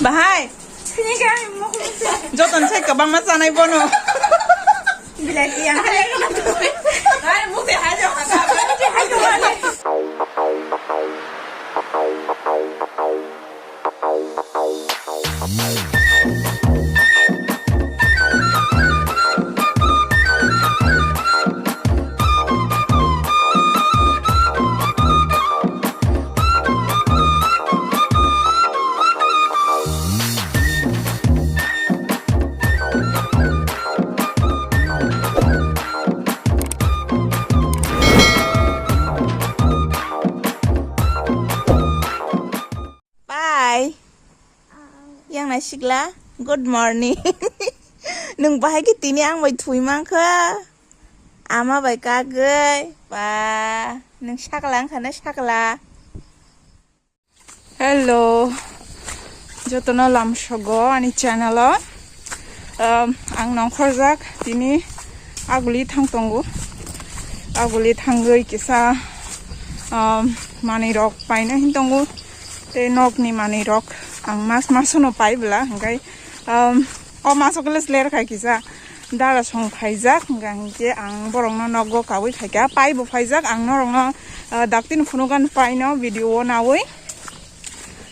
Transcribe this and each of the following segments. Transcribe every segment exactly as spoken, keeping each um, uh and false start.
Bahai. Joton sai kwbangma chanai bono. Bilai yang. Bye. Yang nai sikla. Good morning. Nwng bahai khe tini ang bai thwi mankha. Ama bai kagwi. Ba, nwng sakla wngkha na sakla. Hello. Jotono lamsogo ani channel o. Um, ang nongkhorjak tini aguli thang tongo. Aguli thangwi kisa, um, manwi rok paina hin tongo. Tei nokni manwi rok ang mas masono pai bwla, hwnkhe, um, o maso khe ler khai kisa dara song phaijak, hwnkhe ang borokno nogo kaui khaikha, pai bo phaijak, ang norokno, uh, daktino phunugan paino video o naui.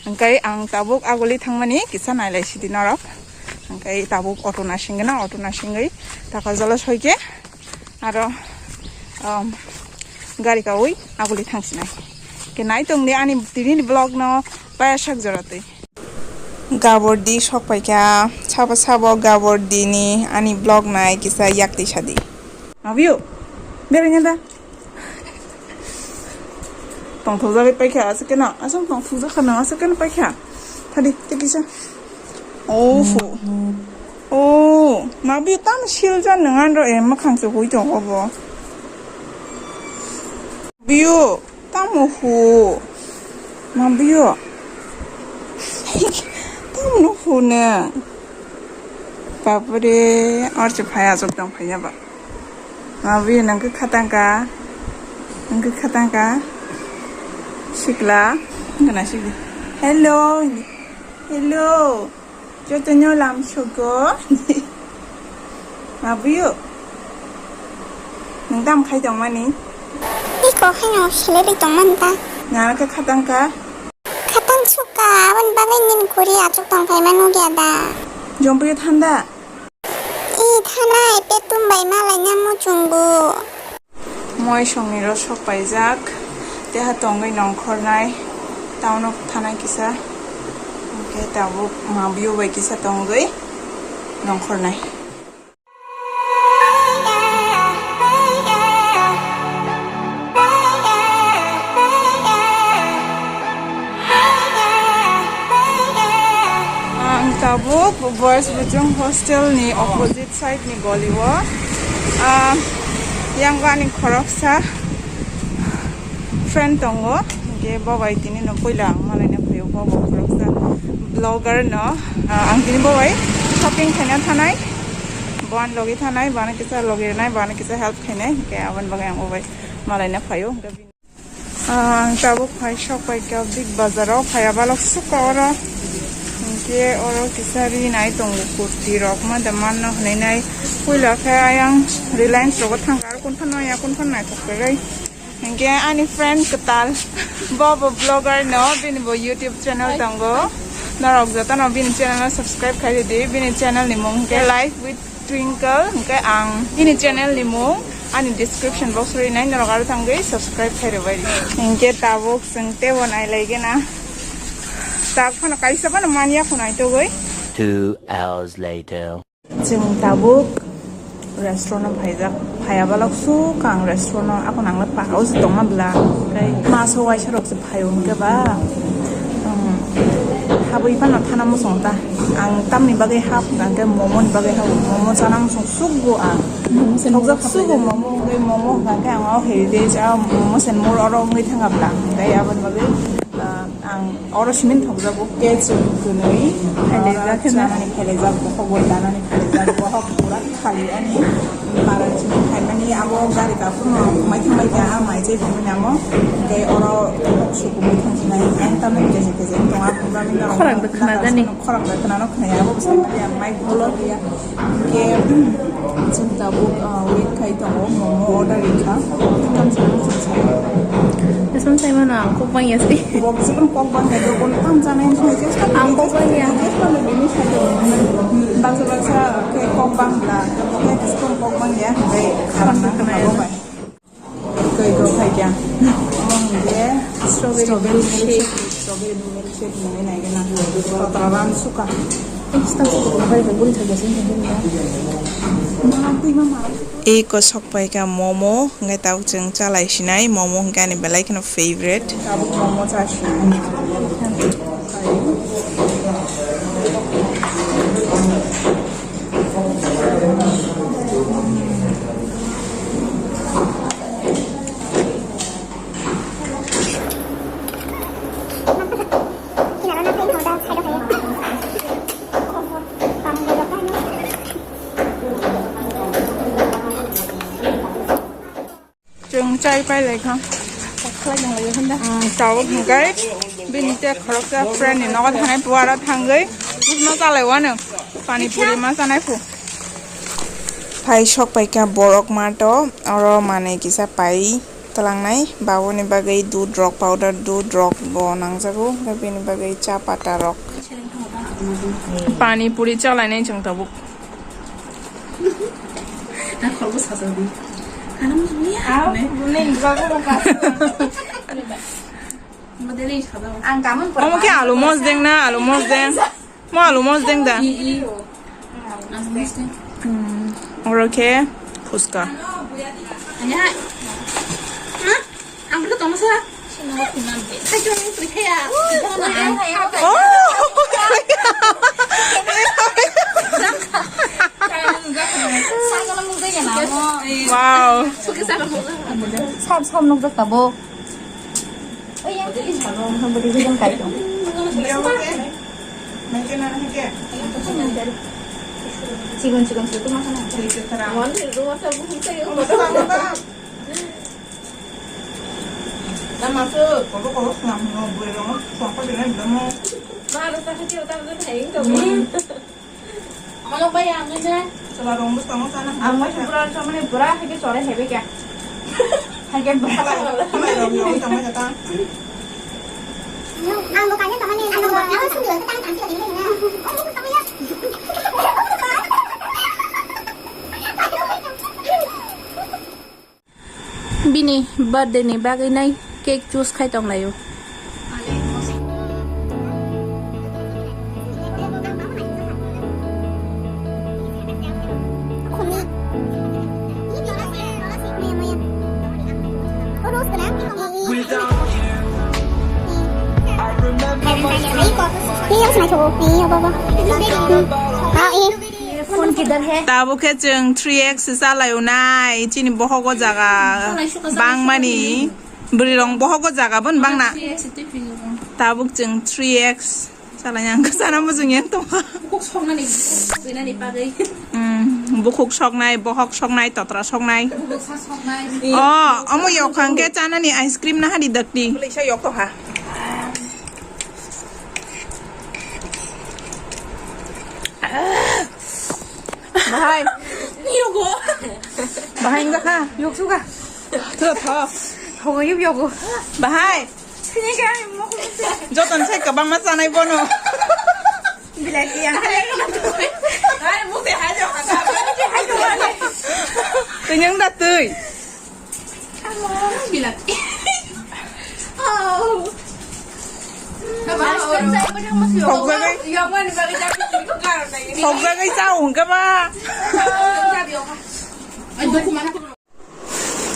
Hwnkhe ang tabuk aguli thangmani kisa nailai sidi norok. Hwnkhe tabuk auto nasingno, auto nasingwi takajalo soikhe aro, um, gari kaui aguli thangsinai. Khe nai tongdi ani tinini vlog no payasak joratwi. Gabordi sok paikha, sabo sabo Gabordi ni ani vlog nai kisa yakti sadi. Abio, berengeda. Tongthokjagwi paikha, aswk khe no, aswk tongthokjak kha no, aswk khe no paikha. Thadi, tei kisa. Oh, phu. Oh, ma bi tam sil jan nang an ro, eh, makhang se hui tong obo. Biyo, tamo hu. Ma biyo. Tamo no hu ne. Bapre, or se phai aswk tong phai ya ba. Mabi, nang khe khatang ka? Nang khe khatang ka? Sikla? Nang khe na sikla? Hello. Hello. Joto nyo lam sugo. Mabi yo. Nang tam khai tong mani? Iko khai no selai tong man ta. Nang khe khatang ka? Khatang suka, aboni bagwi nini kuri achuk tong phai manu gya da. Jompuyo thanda? I thanai petum bai malaina muchungo. Moi songni ro sok paijak, teha tongwi nongkhornai, town o thanai kisa, hwnkhe tabuk ma biyo bai kisa tongwi nongkhornai. Ang tabuk Boys Buchung hostel ni opposite side ni goli o, ah, yang ani khoroksa friend tongo, hwnkhe bo bai tini no puila ang malaina phaio, bo bo khoroksa vlogger no, ah, ang tini bo bai shopping khaina thanai, bo ani logi thanai, bo ani kisa logi rwnai, bo ani kisa help khainai, hwnkhe aboni bagwi ang bo bai malaina phaio. Ang tabuk phai sok pai kha Big Bazar o, phaiya balok sukha oro. Hwnkhe oro kisa ri nai tongo kurti rok, ma da manno hwnwi nai. Puila khe ayang Reliance rogo thangkha, aro kun phano ya kun phano naithok kwrwi. Hwnkhe ani friend kwtal, bo bo vlogger no, bini bo YouTube channel tongo. Norok jotono bini channel no subscribe khai di, bini channel ni mung hwnkhe Life with Twinkle, hwnkhe ang bini channel ni mung ani description box o rinai, norok aro thangwi subscribe khai rwbai di. Hwnkhe tabuk chwng teibo nailaigena. Tak phano kaisa phano manya khwnaitugwi. Two hours later. Chwng tabuk restaurant o phaijak, phaiya balok sukha ang restaurant o, aphano ang le paka o se tongma bwla. Tei maso waisa rok se phaio hwnkhe ba, um, habwi phano thana muchung ta. Ang tamni bagwi hap hwnkhe momo ni bagwi hap, momo chana muchung sugo ang. Momo se thokjak mokha sugo paijak. Momo wngwi momo hwnkhe ang o heritage, ah, momo se mur oro wngwi thangkha bwla. Tei aboni bagwi, ah, ang oro simi thokjago ketchum kwnwi. Khailaijak oro kheno. Chanani khailaijak, bokhok bo danani khailaijak, bokhok pura khali ani bara chini khaimani abo gari ta phano mai thang bai kha, ah, mai chai phano amo. Tei oro kok sukumui thangsinai, ang tamni kejek kejek tongo, ang khorang da khna jani. Khorang da khna no khna ya, abo bwsai mali ang mic bolo ya. Ke, chwng tabuk, ah, wait khai tongo, momo order rikha. Tam sa, tam sa. Eson sai mano ang kok bang ya sei. Bo bisi kono kok bang ya, bo tam janai, ang kok bang ya. Baksa baksa ke kok bang bla, ke bisi kono kok bang ya, bai kharang na khna bo bai. Koi kok khai kya? Mong je strawberry milkshake. Strawberry milkshake mong nai gana. Kotora ram suka. Iko sok pai ka momo, ngai tau chwng chalai sinai, momo hwnkhe ani belai kheno favorite. Tabuk momo cha sinai. Chwng chai pai lai kha. Chakhlai nang lai hwnda. Mm, tabuk hwnkhe bini tei khoroksa friend ni nogo thangnai puara thangwi bwsno chalai wano. Pani puri ma chanai phu. Phai sok pai kha borok mato, oro manwi kisa pai tlangnai. Baboni bagwi dudh rok, powder dudh rok bo nangjago, tei bini bagwi cha pata rok. Pani puri chalainai chwng tabuk. Ang kholbo sajagwi. Ano musuya. Aw, ne? Bune ni bago mo ka. Model ni sajagwi. Ang kamun pura. Omo khe alu mosdeng na, alu mosdeng? Mo alu mosdeng da? I, i. Alu mosdeng. Hmm. Oro khe phuska. Anya. Ha? Ang bwkha tongmasa. Sino ko kunan de. Hai, jong ni puri kaya. Oh. Sakala mung de ya na mo. Wow. Suki sakala mung de. Sab sab nuk jak tabo. Oh ya. Ang beri jong kai tong. Chigon chigon chigon tu masa na. Mon de ro sa bu sa yo. Tama se kobo kobo swnam hwnwi bwrwi rok no songkha dinai bwlamo. Ma rok ta khe ta ta thai wng tongo. Mano bai ang ne. Chwla rok bwskango sana. Ang mai pura chamani pura hai khe chore hebe kya. Hai khe pura. Khalai rok ni tama jata. Ang bo kanya tama ni ang bo kanya sung yo tang tang sila dinai na. Bini birthday ni bagwi nai cake choose khai tong laio. Phone kidhar hai? Tabuk khe chwng three X chalaio nai, chini bohogo jaga bangmani, bwrwi rok bohogo jaga bo bangna. Tabuk chwng three X chalai ang sana mujung yang tongkha. Bukhuk soknani, buinani bagwi. Hmm, bukhuk soknai, bohok soknai, totra soknai. Bukhuk sa soknai. Oh, omo yokhang khe chanani ice cream na hari dakti. Bwlai sa yok tongkha. Bahai. Yogo. Bahai wngkha. Yoksuka. Tho, tho. Hogo yuk yogo. Bahai. Sini kaya mo ko. Joton se kabang ma chanai bono. Bilai ki yang. Ai, mo te hai jo. Twi nyang da twi. Sokjagwi, sokjagwi cha hwnkhe ba.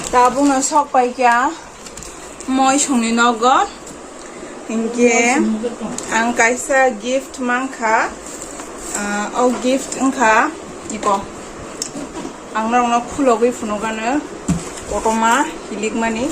Tabukno sok pai kha moi songni nogo. Hinkhe ang kaisa gift mankha. Ah, o gift wngkha iko. Ang norokno khulogwi phunukgano kotorma hilikmani.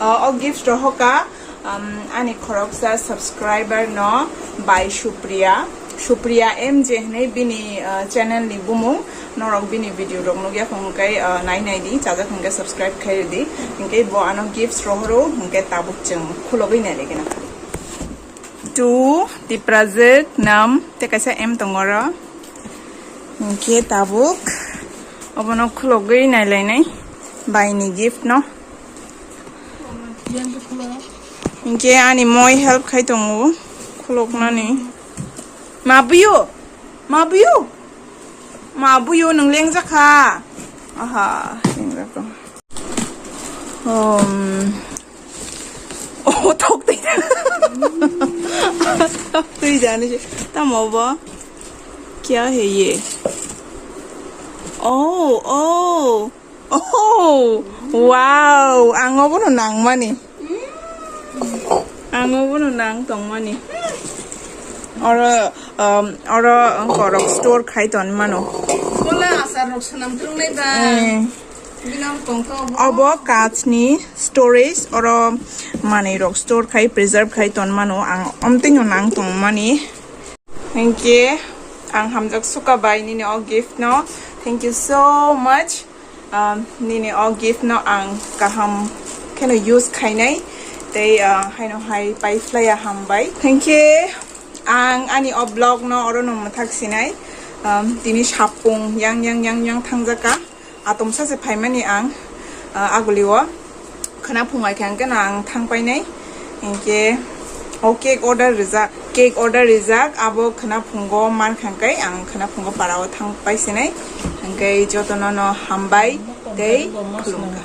Ah, o gift rohorkha, um, ani khoroksa subscriber no bai Supriya. Supriya M J hinwi bini, ah, channel ni bumung. Norok bini video rok nukya hwnkhe, ah, nai nai di, chajak hwnkhe subscribe khai di. Hwnkhe bo ano gifts rohoro hwnkhe tabuk chwng khulogwi nai lagi na. Two, Tiprajwk, Nam, tei kaisa M tongo oro. Hwnkhe tabuk obono khulogwi nai lainai baini gift no. Hwnkhe ani moi help khai tongo khuloknani. Ma buyo? Ma buyo? Ma buyo nwng lengjak kha? Aha, lengjak kha. Um. Oh, thok twi. Thok twi jani se. Tamo bo? Kya hai ye? Oh, oh. Oh, wow, ang obono nangmani. Ang obono nang tongmani. Oro, um, oro korok store khai ton mano. Bola asar rok sanam trungnai ba. Eh. Binam kongko obo. Obo kachni storage, oro manwi rok store khai, preserve khai ton mano. Ang omtwino nang tongmani. Thank you. Ang hamjak suka bai nini o gift no. Thank you so much. Um, nini o gift no ang kaham kheno use khainai. Tei, uh, haino hai pai phlaiya hambai. Thank you. Ang ani o vlog no oro no mwthak sinai. Um, tini sapung yang yang yang yang thangjaka. Atomsa se phaimani ang, ah, agulio khwna phungai khe hwnkhe no ang thang painai. Hinkhe o cake order rijak, cake order rijak, abo khwna phungo man kha hwnkhe ang khwna phungo parao thang paisinai. Hinkhe jotono no hambai tei khulumkha.